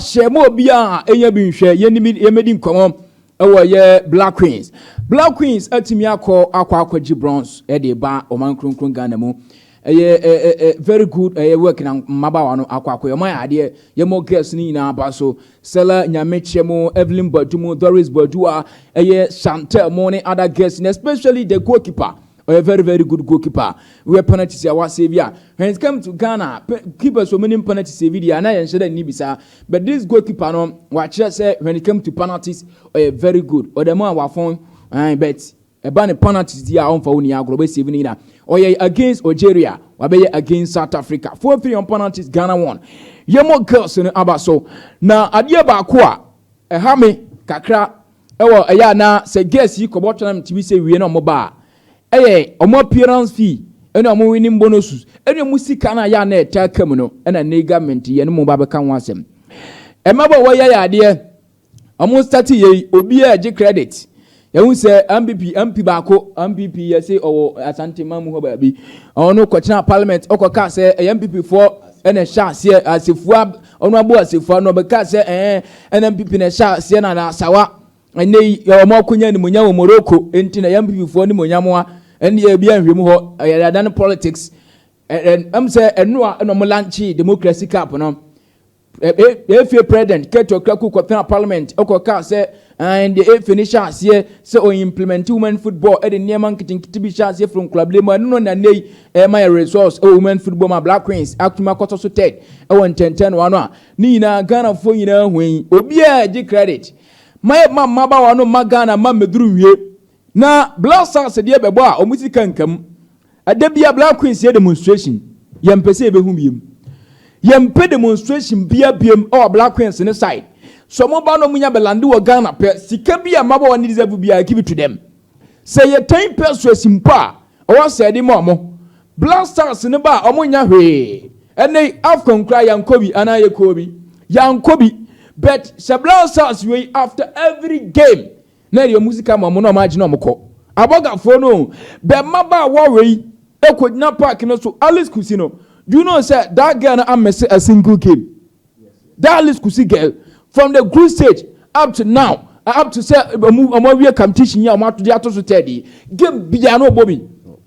Wahyɛ ma obiara ɛnya bi nhwɛ. Yɛnim yɛmɛdi nkɔmɔ ɛwɔ yɛ Black Queens. Black Queens atumi akɔ akɔgye bronze ɛde ba ɔman kronkron Ghana mu. Ɛyɛ ɛ ɛ very good. Ɛyɛ work na mmabaawa no akɔ yɛ. Ɔmo ayɛ adeɛ. Yɛmɔ girls no nyinaa ba so. Stella Nyamekyɛ mu, Evelyn Badu mu, Doris Badu a ɛyɛ Chantel mu ne other girls, and especially the goalkeeper. Ɔyɛ very very good goalkeeper. Wɛ penalty a wasave a, when it come to Ghana keepers, wɔn nim penalty save deɛ ana yɛn hyɛ dɛ ni bisa, but this goalkeeper no, wakyerɛ sɛ when it come to penalties, ɔyɛ very good. Ɔdɛm a wafɔn but ɛba ne penalties di a, ɔnfa wo ni agorɔ, ɔbɛ save ne nyinaa. Ɔyɛ against Algeria, wabɛyɛ against South Africa, 4-3 on penalties, Ghana won. Yɛmɔ girls no aba so. Na adeɛ baako a ɛha me kakra ɛwɔ ɛyɛ ana sɛ girls yi kɔbɔ tournament bi sɛ wie na ɔmo ba a, ɛyɛ ɔmo appearance fee ɛne ɔmo winning bonuses ɛne ɔmo sika no a yɛ ana ɛta ka mu no. Ɛna ne government yɛn mo ba bɛka ho asɛm. Ɛmabɔ wɔyɛ yɛ adeɛ, ɔmo start yɛ yi, obiara gye credit. Yɛhu sɛ NPP MP baako, NPP yɛsɛ ɔwɔ Asante mu hɔ baabi, ɔno kɔkyena parliament, ɔkɔka sɛ ɛyɛ NPP foɔ ɛna ɛhyɛ aseɛ. Asefua, ɔno abo Asefua no, ɔbɛka sɛ ɛna NPP na ɛhyɛ aseɛ na asawa ɛnɛ yi ɔmo akɔnya animonyam wɔ Morocco, nti na ɛyɛ NPP foɔ animonyam a ɛne yɛ bi ahwɛ mu hɔ. Ɛyɛ adan politics. Sɛ ɛno a ɛna ɔmo launch Democracy Cup no, efie president Kurt Okraku kɔtena parliament, ɔkɔka sɛ ɛn deɛ efe ne hyɛ aseɛ sɛ ɔyɛ implement women football, ɛde nneɛma nketenkete bi hyɛ aseɛ from club mu. Ɛno no na ne yi ɛma yɛ resource ɛwɔ women football ma Black Queens atumi akɔtɔ so third ɛwɔ ntɛntɛn no ano a ne nyinaa Ghanafoɔ nyinaa hu yi. Obiara gye credit ma yɛ ma mmabaawa no ma Ghana ma mmɛduru wie na Black Stars deɛ bɛbɔ a, wɔn sika nkam. Ɛda bia Black Queens yɛ demonstration, yɛn mpɛ sɛ yɛbɛhu biem. Yɛmpɛ demonstration bia biem ɛwɔ Black Queens ne side so. Ɔmo ba no, ɔmo nya bɛland wɔ Ghana pɛ, sika bi a mmabaawa ne deserve bi a, give it to them. Sɛ yɛ 10 pesewas mpo a, ɔwɔ sɛ ɛde ma ɔmo. Black Stars ne ba a, ɔmo nya hwee. Ɛnɛ AFCON kura, yankɔ bi anaa yɛkɔ bi, yankɔ bi, but sɛ Black Stars wei, after every game na yɛ ɔmo sika ma ɔmo na ɔmo agye na ɔmo kɔ abɔgafoɔ no bɛ. Mmabaawa wei ekɔ park no so. Alice Kusi no, do you know say that girl no amiss a single game? That Alice Kusi girl, from the group stage up to now, up to say ɔmo awie competition yi a ɔmo ato de ato so third yi, game bia no ɔbɔ bi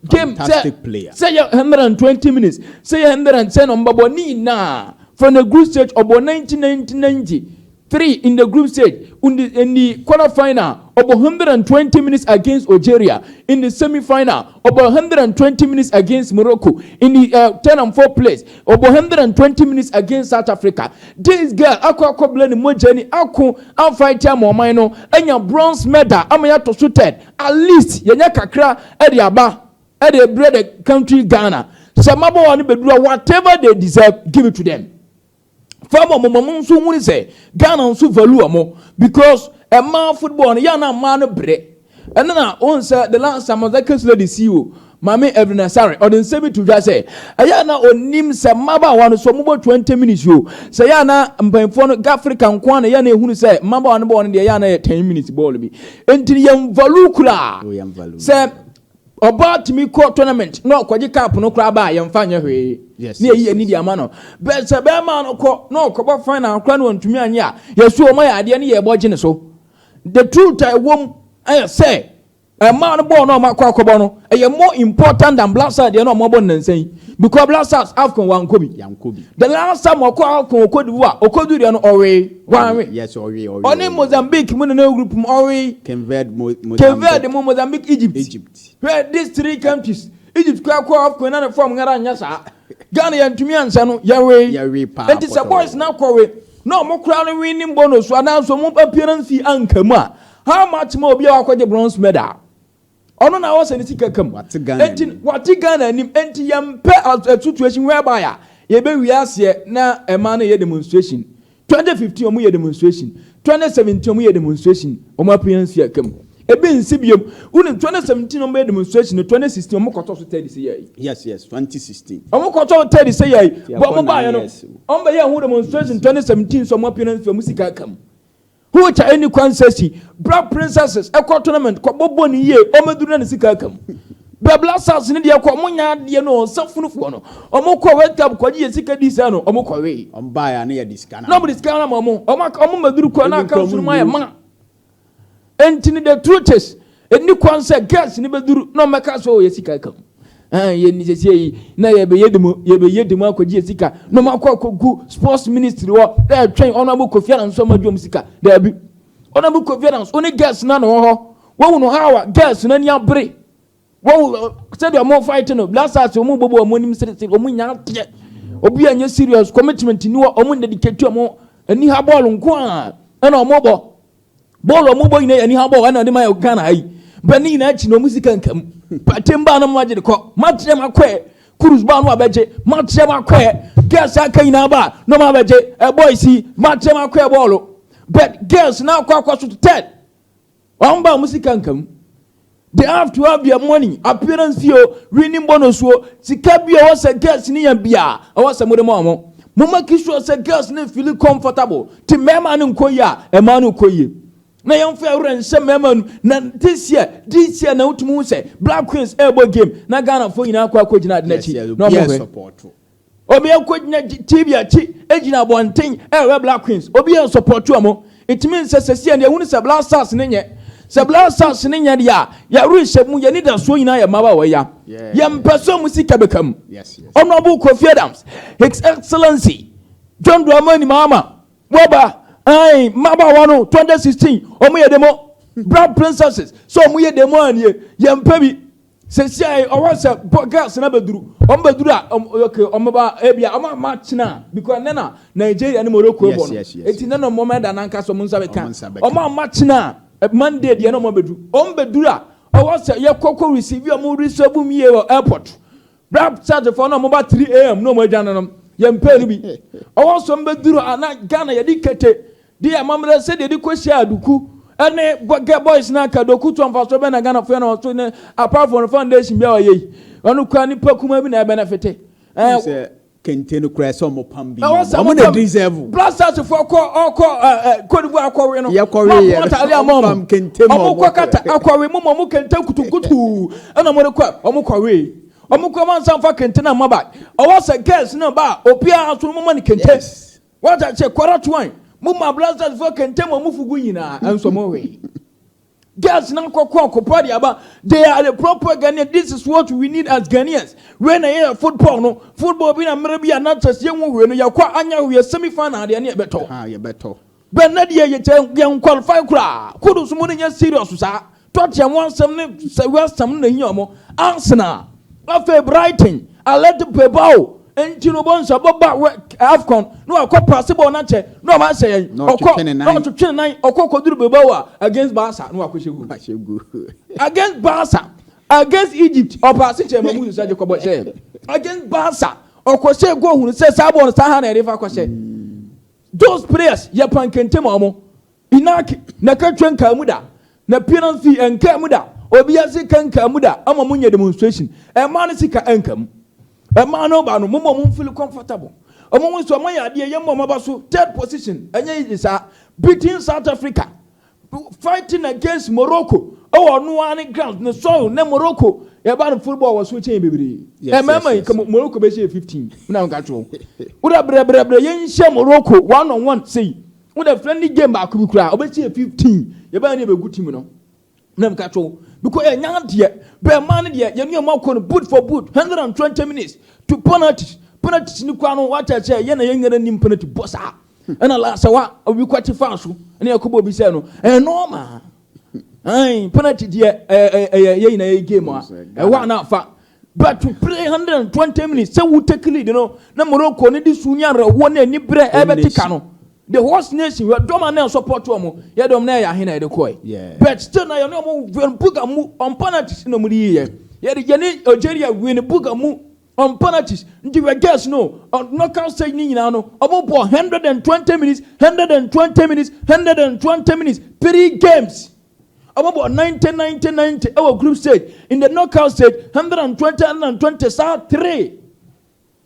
game sɛ Fantastic player. Sɛ yɛ 120 minutes, sɛ yɛ hundred and ten, ɔmo bɛbɔ ne nyinaa. From the group stage, ɔbɔ 19 19 93 in the group stage. In the quarter final, ɔbɔ 120 minutes against Algeria. In the semi final, ɔbɔ 120 minutes against Morocco. In the 10 and 4 place, ɔbɔ 120 minutes against South Africa. This girl akɔ bile ne mogya ni ako afight ama ɔman no anya bronze medal ama yɛato so third. At least yɛnyɛ kakra ɛde aba ɛde ebrɛ the country Ghana. Sɛ mmabaawa no bɛduru a, whatever they deserve, give it to them. Fama ɔmo mo nso hu sɛ Ghana nso value ɔmo, because mmaa football no yɛn na mmaa no brɛ. Ɛno na ohun sɛ the last time ɔsɛ case lady CEO Maame Evelyn Asare ɔde nsɛm bi to dwa sɛ ɛyɛ na onim sɛ mmabaawa no so ɔmo bɔ 20 minutes o, sɛ yɛ na mpanyinfoɔ no Africa nko na yɛ na ehunu sɛ mmabaawa no bɔɔl no deɛ, yɛ na yɛ 10 minutes bɔɔl bi, nti yɛn value koraa. Oh, yɛn value. Sɛ ɔbaa tumi kɔ tournament na ɔkɔgye cup no koraa ba a, yɛmfa nyɛ hwee ne yɛyi ani di ama no. Bɛ sɛ bɛrima no kɔ na ɔkɔbɔ final koraa na wɔntumi anyɛ a, yɛsu ɔmo yɛ adeɛ ne yɛbɔ gye ne so. The truth a ɛwɔ mu ɛyɛ sɛ mmaa no bɔɔl na ɔmo akɔ akɔbɔ no ɛyɛ more important than Black Stars deɛ na ɔmo abɔ nnansa yi, because Black Stars, AFCON wankɔ bi. Yankɔ bi. The last time ɔkɔ AFCON, ɔkɔ divu a ɔkɔ deɛ no, ɔwee wanwe. Yes, ɔwe. Ɔne Mozambique mu nana group mu, ɔwee. Cape Verde, Cape Verde mu, Mozambique, Egypt. Egypt. Hwɛ, these three countries, Egypt kura kɔ AFCON na ne fɔm ŋara nyɛ saa. Ghana yɛntumi ansa no, yɛwee. Yɛwee paa. Nti sɛ pɔtɔɔ. Boys na kɔwe na ɔmo kura no winning bonus anaasɛ ɔmo appearance fee anka mu a, how much ma obi a wakɔgye bronze medal? Ɔno na awɔ sɛ ne sika kam. Wate Ghana Enti anim. Wate Ghana anim. Enti yɛmpɛ a situation whereby a yɛbɛwie aseɛ na ɛma no yɛ demonstration. 2015 ɔmo yɛ demonstration, 2017 ɔmo yɛ demonstration, ɔmo appearance fee aka mu. Ebi nsi biom. Wunim 2017 ɔmo yɛ demonstration, 2016 ɔmo kɔtɔ so third sɛ yɛ yi. Yes, 2016. Ɔmo kɔtɔ third sɛ yɛ yi. Bɔn ɔmo baayɛ no, 9 years. Ɔmo bɛyɛ ɛho demonstration 2017 so ɔmo appearance fee, ɔmo sika aka mu. Who any kwan sɛ si Black Princesses ɛkɔ tournament kɔ bɔbɔ ne yie, ɔmo duru na ne sika aka mu. Bɛ Black Stars ne deɛ kɔ, ɔmo nya adeɛ no ɔnsa funufoɔ no. Ɔmo kɔ World Cup kɔgye yɛ sika di sɛ no, ɔmo kɔwee. Ɔmo baa yɛ a ne yɛ de sika na ɔmo de sika no ama ɔmo. Ɔmo aka ɔmo maduru kɔ na Ebi aka nkura ɔmo nsunom ayɛ nnuru. Ma. Enti ne the truth is, ɛni kwan sɛ girls ne bɛduru na ɔmɛka sɛ ɔyɛ sika ka mu. Yɛ ni sɛsɛ yi na yɛbɛyɛ demo, yɛbɛyɛ demo akɔgye yɛ sika na ɔmo akɔ akɔgu Sports Ministry hɔ na ɛtwɛn Honourable Kofi Annan nso ɔmo adwom sika. Daabi, Honourable Kofi Annan ɔne girls na na wɔ hɔ. Wɔn no how a girls na ani abere, wɔn sɛdeɛ ɔmo fight no. Black Stars, ɔmo bɔbɔ ɔmo anim seresere, ɔmo nya adeɛ. Obi a nyɛ serious commitment ni hɔ, ɔmo dedicate ɔmo ani ha bɔɔlo nko a ɛna ɔmo bɔ bɔɔlo. Ɔmo bɔ nyinaa yɛ ani ha bɔɔlo ɛna ɔde ma yɛ Ghana ha yi bɛ ne nyinaa akyi na ɔmo sika nkam patem baa no mo agye de kɔ makyerɛ mu akɔɛ. Kurus baa no abɛgye makyerɛ mu akɔɛ. Girls aka nyinaa ba na ɔmo abɛgye ɛ boys yi makyerɛ mu akɔɛ bɔɔlo, but girls na akɔ so third, wɔn ba ɔmo sika nkam. They have to have their money, appearance fee o, winning bonus o, sika bi a ɛwɔ sɛ girls ni yɛn bia ɛwɔ sɛ mo de ma ɔmo. Mo make sure sɛ girls ne feel comfortable ti mmarima no nkɔ yie a, mmaa no nkɔ yie na yɛn fɛ awura nhyɛ mmarima no. Na this year na wotumi hu sɛ Black Queens ɛrebɔ game na Ghana fo nyinaa akɔ gyina ade n'akyi na ɔmo Obiara hwɛ support. Obi akɔ gyina TV akyi, egyina abɔnten ɛrehwɛ Black Queens. Obi yɛ support ɔmo. Etumi nsɛ sɛ si ɛn deɛ ehunu sɛ Black Stars ne nyɛ sɛ Black Stars ne nyɛ deɛ a yɛre hyɛ mu, yɛn nidasoɔ nyinaa yɛ mmabaawa ya. Yɛn mpɛ sɛ ɔmo sika bɛka mu. Honourable Kofi Adams, His Excellency John Dramani Mahama, wɔba ɛn mmabaawa no 2016 ɔmo yɛ demo Black Princesses so ɔmo yɛ demo anie. Yɛn mpɛ bi sɛsi a ɔwɔ sɛ bɔ girls na bɛduru, ɔmo bɛduru a ɔmo, okay, ɔmo ba ebia ɔmo ama kyena because ne na Nigeria ne Morocco bɔ no. Eti ne na ɔmo ɛda nankasa ɔmo nsa bɛka. Ɔmo nsa bɛka. Ɔmo ama kyena Monday deɛ na ɔmo bɛduru. Ɔmo bɛduru a, ɔwɔ sɛ yɛkɔkɔ receive ɔmo, receive mu yie wɔ airport. Black Stars fɔ na ɔmo ba 3 a.m. na ɔmo adwa no nom, yɛn mpɛ no bi. Ɔwɔ sɛ ɔmo bɛduru a na Ghana yɛde kete de amammerɛ sɛdeɛ de kɔhyia aduku ɛne boys na aka doku to nfa so bɛ na Ghana fo na ɔso ne apart from foundation bi a ɔyɛ yi, ɔno kura nipa kuma bi na ɛbɛnɛfete. Sɛ kente no kura sɛ ɔmo pam bi. Ɛwɔ sɛ ɔmo na deserve. Black Stars fo kɔ ɔkɔ ɛ ɛ Cote d'Ivoire akɔwe no. Yɛkɔwe yɛ no, ataade ama ɔmo ɔmo pam kente ma ɔmo ɔmo kɔ kata akɔwe mu ma ɔmo kente kutukutu ɛna ɔmo de kɔ. Ɔmo kɔwe, ɔmo kɔ ɔmo nsa nfa kente na maba. Ɔwɔ sɛ girls na ba obiara so mo ma ne kente. Wɔta kyɛ kɔrɔ tuwan mo ma Black Stars fo kente ma ɔmo fugu nyinaa ɛnso ɔmo wei girls na kɔkɔ akɔpɔ de aba. They are the proper Ghanaian. This is what we need as Ghanaians. Wei na yɛ football no, football bi na mmerɛ bi a na kyɛ sɛ yɛn wei no yɛkɔ anya wei semi final deɛ ne yɛbɛtɔ. Ha yɛbɛtɔ. Bɛn na deɛ yɛ kyɛ yɛn qualify koraa kodo so mo ne nyɛ serious saa tɔtea mo asɛm ne sɛ West Ham no na hiya ɔmo Arsenal, afei Brighton, Athletic Bilbao. Nti no bɔ nsa bɔba wɛ AFCON na wakɔ pass bɔɔl n'akyɛ na ɔmo ahyɛ yɛn. Na ɔkɔ ɔtwetwe ne na nan. Ɔtwetwe ne nan ɔkɔ kɔduru Bilbao a against Barca na wakɔ hyɛ goal. Ahyɛ gu. Against Barca, against Egypt, ɔpass kyɛ ma mu nsa gye kɔbɔ hyɛ against Barca, ɔkɔhyɛ goal. Hunu sɛ saa bɔɔl no saa ha na yɛde fa kɔhyɛ. Those players yɛ pankente ma ɔmo inaki na katwa nkaa mu da na appearance fee nkaa mu da, obi ase ka nkaa mu da ama mo nyɛ demonstration. Ɛmaa no sika nka mu, ɛmaa no ba no mo ma mo feel comfortable. Ɔmo mo nso ɔmo yɛ adeɛ yɛn mo ɔmo aba so third position. Ɛnyɛ easy saa beating South Africa, fighting against Morocco ɛwɔ ɔno ara ne ground ne soil ne Morocco yɛba no football wɔ so kyɛn bebree. Ɛmɛɛma yi ka Morocco bɛ hyɛ 15 wona nka kyerɛw wode brɛbrɛbrɛ yɛnhyɛ Morocco one on one sei wode friendly game baako bi koraa ɔbɛhyɛ 15 yɛbɛyɛ ne yɛbɛgu team no na nka kyerɛw because ɛnya deɛ bɛɛma no deɛ yɛne ɔmo akɔ no boot for boot 120 minutes to penalties. Penalties ni kora no wakyerɛkyerɛ yɛn na yɛn nyinaa nim penalty bɔ saa ɛna lasa obi kwakye fa so ɛna yɛkɔbɔ obi sɛ no ɛyɛ normal. Ɛn penalty deɛ ɛɛ ɛyɛ yɛn nyinaa yɛ game a ɛwɔ ana afa, but to play 120 minutes sɛ wo take lead no na Morocco ne de su ne awerɛhoɔ ne ani berɛ ɛbɛte ka no the host nation wɛ dɔm a na support wɔn yɛ dɔm na yɛ ahe na yɛde kɔɛ. But still na yɛne ɔmo buga mu on penalties na ɔmo de yiyɛ yɛde yɛne Algeria win buga mu on penalties. Nti wɛ girls no on knockout stage ne nyinaa no ɔmo bɔ 120 minutes, 120 minutes, 120 minutes, three games. Ɔmo bɔ 90, 90, 90 ɛwɔ group stage. In the knockout stage, 120, 120 saa three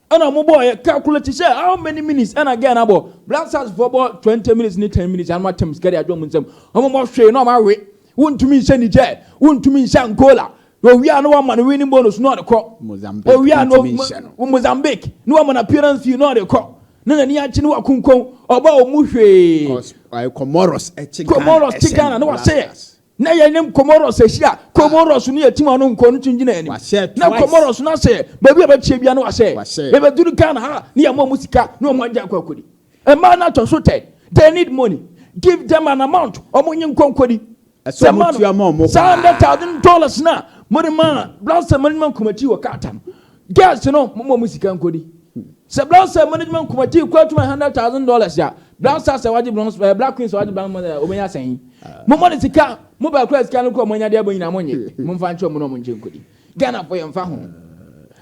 ɛna ɔmo bɔ. Yɛ calculate sɛ how many minutes ɛna girl na bɔ. Black Stars fo bɔ 20 minutes ne 10 minutes anum atɛm sika de adwo ɔmo nsam. Ɔmo bɔ hwee na ɔmo awe. Wontumi nhyɛ Niger, wontumi nhyɛ Angola. Owia no wama no winning bonus na ɔde kɔ. Mozambique Owia no ntumi nhyɛ no. Mozambique na wama no appearance fee na ɔde kɔ. Na n'ani agye na wakonkɔn ɔba ɔmu hwee. Cause Comoros ɛkye Ghana. Comoros kye ɛhyɛ Ghana na no wahyɛ yɛ. last. Na yɛ ne Comoros ahyia. Comoros no yɛ team a ɔno nkɔ no tún gyina anim. Wahyɛ Na twice. Comoros no ahyɛ baabi a bɛkyɛ bia no wahyɛ. Wahyɛ. Yɛbɛduru Ghana ha ne yɛ mɔ ɔmo sika na ɔmo agye akɔ akɔdi. Mmaa no atɔ so tɛ. They need money. Give them an amount. Ɔmo nye nkɔnkɔdi. Ɛsɛ ɔmo tua ma ɔmo Saa paa. $100,000 na mo de ma Black Stars management committee wɔ Qatar no. Girls no mo ma ɔmo sika nkɔdi. Sɛ Black Stars management committee kɔ atuma $100,000 a, Black Stars a wagye bronze, Black Queens a wagye bronze medal obɛnya sɛn? Mo mɔ ne sika, mo ba kura sika no kɔ mo nya deɛ bɔ nyinaa mo nye. Mo nfa nkyɛn mo na mo nkyɛn nkɔdi. Ghana fo yɛn fa ho.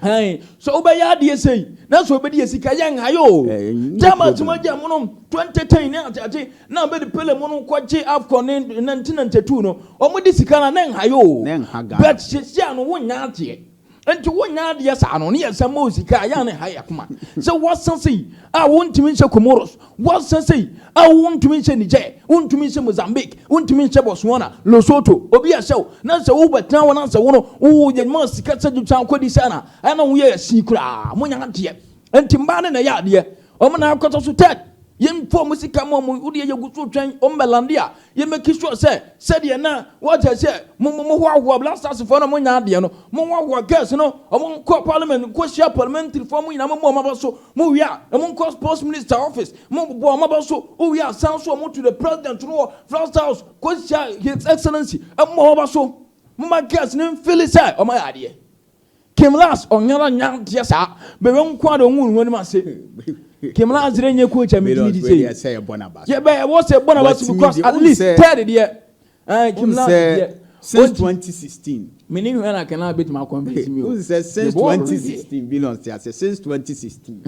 Hɛn so wobɛyɛ adeɛ sɛyi na so wobɛdi yɛ sika yɛn ha yo. Eh, no German problem. tuma gya mo no 2010 ne ate na bɛde Pele mo no kɔgye AFCON ne 1992 no, ɔmo de sika na ne nha yo. Ne nha Ghana. But sesia no wonya adeɛ nti wonya adeɛ saa no ne yɛ sɛ ma o sika a yɛa ne ha yɛ koma sɛ wɔsa sei a wontumi nhyɛ Comoros, wɔsa sei a wontumi nhyɛ Niger, wontumi nhyɛ Mozambique, wontumi nhyɛ Botswana, Lesotho, obi ahyɛ wo na sɛ wobɛtena hɔ na sɛ wo no wo yɛ ma sika sɛ dutwa kɔdi sɛ na ɛna woyɛ asi koraa. Monya adeɛ nti mmaa ne na ɛyɛ adeɛ, ɔmo na akɔtɔ so third. Yɛmfa ɔmo sika ma ɔmo. Wodeɛ yɛgu so twɛn ɔmo bɛlande a, yɛmake sure sɛ sɛdeɛ na wɔkyɛ sɛ mo hoahoa Black Stars foɔ no, mo nya adeɛ no, mo hoahoa girls no, ɔmo nkɔ parliament nkɔ hyia parliamentary foɔ mo nyinaa, mo bɔ ɔmo aba so. Mo wie a, ɔmo nkɔ sports minister office, mo bɔ ɔmo aba so. Wo wie a, san so ɔmo to the president no wɔ Flagstaff House kɔ hyia His Excellency, ɛmo ɔmo aba so. Mo ma girls no mfeel sɛ ɔmo ayɛ adeɛ. Kim Lars ɔnyara nya adeɛ saa bɛbɛ nko a de ɔnwu ne ho anim ase. Kim Lars de nye coach a mi Millions di wey di deɛ sɛ sɛ yɛbɔ n'aba so. yɛ bɛ ɛwɔ sɛ bɔ n'aba so Wɔtumi because di- at least sɛ- third deɛ Kim Lars deɛ Since 2016. Mene hwɛ na kɛnɛ abɛtumi akɔnvince mi o. N sɛ since Yɛbɔ ɔro 2016, billions ti ase, since 2016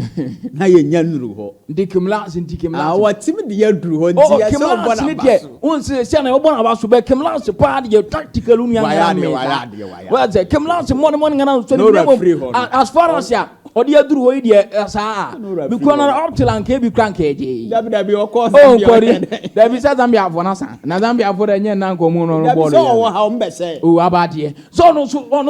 na yɛ nya nuru hɔ. Nti Kim Lars, nti Kim Lars. Ah, wɔtumi de yɛ duru hɔ Oh, nti yɛ Kim sɛ ɔbɔ Lars ne n'aba deɛ so. n sɛ sɛ na ɔbɔ n'aba so bɛ Kim Lars paa deɛ tactical nu Wayɛ yɛn adeɛ, wayɛ adeɛ, wayɛ wọ́n sɛ Kim Lars mɔni mɔni ŋana nsɔ No referee hɔ no. As far as a ɔde aduru hɔ yi deɛ saa No referee because hɔ. na up till anka ebi kura nka ɛgye. Dabi dabi, ɔkɔ Oh, Zambia, nkɔri ɔyɛ dɛ. Dabi sɛ Zambia afɔ na san na Zambia afɔ dɛ nyɛ nna nkɔmu no Dabi bɔɔlu sɛ ɔwɔ yɛ. ha ɔmo bɛ sɛ. O aba adeɛ so ɔno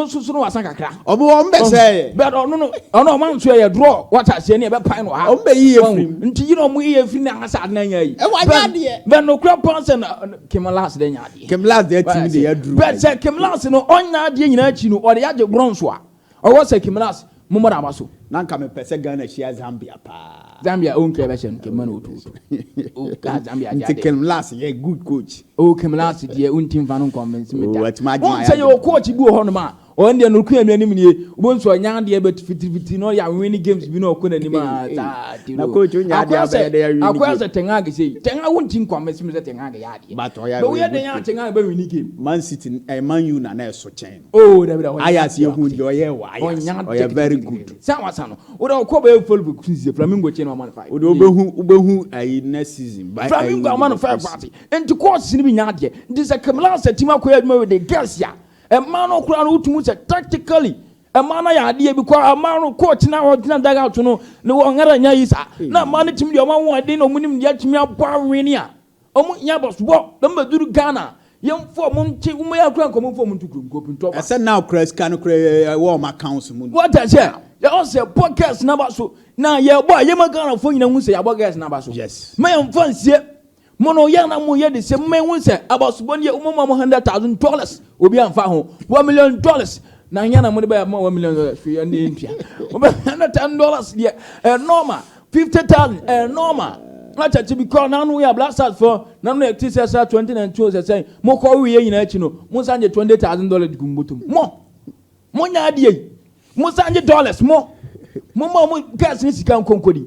nso so no wasa kakra. Ɔmo bɛ sɛ. Bɛɛ ɔno no ɔno ɔma nso yɛ draw wata aseɛ ne yɛbɛ pan no ha. Ɔmo bɛ yi yɛ firi mu. Nti yi na ɔmo yi yɛ firi na asa adi na nya yi. Ɛ, wanyɛ adeɛ. Bɛn no kura pɔn sɛ na Kim Lars de nya adeɛ. Kim Lars deɛ timi de yɛ duru. Bɛn sɛ Kim Lars no ɔnya adeɛ nyinaa akyi no ɔde agye bronze a ɔwɔ sɛ Kim Lars mo mɔ n'aba so. Na nka mepɛ sɛ Ghana hyia Zambia paa. Zambia o nkɛ bɛhyɛ no Kim na otu otu o ka Zambia agye Nti adeɛ. Kim Lars yɛ good coach. O Kim Lars deɛ o nti nfa no nconvince mi O, da. watumi agye Wɔn ma sɛ ayɛ yɛ o coach bi wɔ hɔnom a ɔn deɛ no kuya mi anim nie wo nso ɔnya adeɛ bɛ fitifiti na ɔyɛ awin games bi na ɔkɔ n'anim a taa ti Na coach wonya adeɛ abɛyɛ dɛ awin Akɔya game. sɛ Ten Hag sɛ Ten Hag wo nti nconvince mi sɛ Ten Hag yɛ adeɛ. But ɔyɛ Bɛ woyɛ ɔyɛ den good a coach. Ten Hag bɛ win game. Man City Man U na na ɛso kyɛn no. O dabi da. Ajax yɛ hu deɛ ɔyɛ wɔ Ajax. Ɔyɛ very good. San wasa no o de ɔkɔ bɛyɛ follow kusi Flamengo kyɛn na ɔma no five. O de wobɛhu ayi next season. Flamengo ama no five party nti coach ni bi nya adeɛ nti sɛ Kim Lars team akɔyɛ adwuma with the girls a ɛmaa no koraa no wotum sɛ tactically ɛmaa no yɛ adeɛ bi kɔ ɛmaa no coach na ɔgyina dugout no ne wɔn ŋara nya yi saa na ɛmaa no tim deɛ ɔmo ahoɔden na ɔmo nim deɛ atumi abɔ awene a ɔmo nya bɔsobɔ na ɔmo bɛduru Ghana yɛmfɔ ɔmo nkye ɔmo yɛ akora nkɔmɔ mfɔ ɔmo nto kurom kɔpi ntɔ ba. Ɛsɛ now kura sika no kura ɛwɔ ɔmo accounts mu. Wɔta sɛ yɛwɔ sɛ bɔ girls naba so na yɛbɔ a yɛma Ghanafoɔ nyina hu sɛ yɛabɔ girls naba so. Ma yɛmfa nsie mo no yɛn na mo yɛ de sɛ mo ehu sɛ abasobɔ no yɛ mo ma mo $100,000 obi anfa ho $1 million na nyɛ na mo de bɛyɛ mo $1 million fi ɛne yɛ ntua mo bɛ $100,000 deɛ ɛ normal, 50,000 ɛ normal na kyɛkyɛ bi kɔ n'ano yɛ Black Stars fɔ n'ano yɛ ti sɛ sɛ 2019 sɛ sɛ mo kɔ wiye nyinaa akyi no mo nsa nye $20,000 gu mo bɔtɔm mo nya adeɛ yi mo nsa nye dollars mo ma mo girls ne sika nkonkoni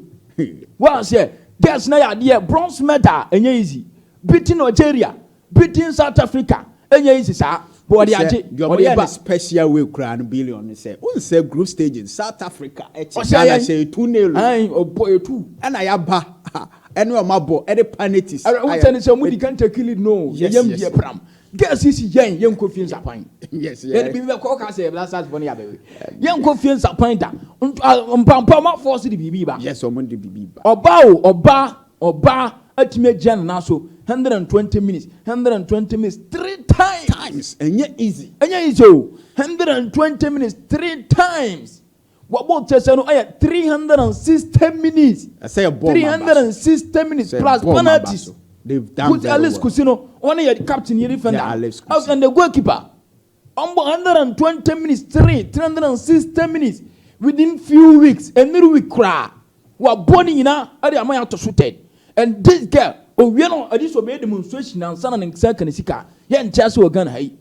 wɔn sɛ girls na yɛ adeɛ bronze medal ɛnyɛ easy, beating Algeria, beating South Africa ɛnyɛ easy saa bɔn ɔde agye deɛ ɔde ɔmo yɛ ba. ne special way kura no billion ne sɛ o nsɛ group stage South Africa ɛkyɛ Ɔhyɛ Ghana yɛn. hyɛ 2-0. Ayi ɔbɔ etu. Ɛna yaba ɛne ɔmo abɔ ɛde penalties. Ɛrɛ n sɛ ne sɛ ɔmo di kan take lead no yɛm deɛ pram girls yi si yɛn yɛn nkɔ fie nsapan. Yɛn bibi bɛ kɔ ɔka sɛ Black Stars fɔ ne yabɛwe yɛn nkɔ fie nsapan da mpampa ɔmo afɔ so de biribi ba. Yes, ɔmo de bibi ba. Ɔba o ɔba ɔba. atumi agyina ne nan so 120 minutes, 120 minutes, three times. Times ɛnyɛ easy. Ɛnyɛ easy o. 120 minutes three times, wɔbɔ kyɛ sɛ no ɛyɛ 360 minutes. Ɛsɛ yɛ bɔɔl. 360 minutes plus penalties. They've done Kusi very Alex well. Kusi no, wɔn yɛ captain, yɛ defender. Yeah, Alex Kusi. And the goalkeeper, ɔmbɔ 120 minutes 360 minutes within few weeks, ɛniri week koraa wabɔ ne nyinaa ɛde ama yɛ ato so third. And this girl owie no, ɛde sɛ ɔbɛyɛ demonstration ansa na ne nsa ka ne sika. Yɛ nkyɛn sɛ wɔ Ghana ha yi,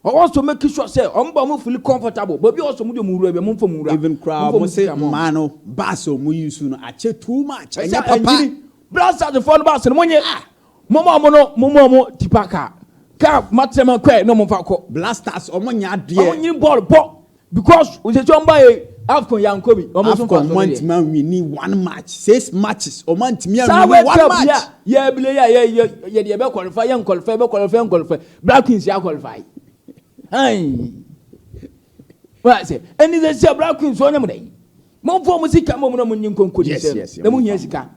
ɔwɔ so make sure sɛ ɔmo ba ɔmo feel comfortable baabi a ɔsɔ mo de ɔmo wura bi, ɔmo nfa mo wura. Even koraa Mo nfa mo se sika ma ɔmo. Mmaa no baasi a ɔmo use no akyɛ too much. Ɛsɛ ɛnyɛ papa. Ɛnyini Black Stars fɔ no baasi no, mo nye mo ma mo no, mo ma mo tipa kaa matɛmɛ kɔɛ na mo fa kɔ. Black Stars ɔmo nya Ɔmo adeɛ. nyini bɔɔl bɔ because osese ɔmo ba yɛ AFCON yanko bi, ɔmo nso fa AFCON so ɔmo deɛ. antumi anwini one match, six matches ɔmo antumi Saa anwini World one Cup match. yɛ yɛ ebile yɛ yɛ yɛ yɛ deɛ yɛ bɛ qualify, yɛ nqualify, bɛ qualify, nqualify. Black Queens yɛ qualify ayi wọ́n sɛ ɛni sɛ sɛ Black Queens wɔn nyɛ mo dɛ mo fɔ mo sika mo mo na mo nyi nkonko di sɛ na mo hia sika.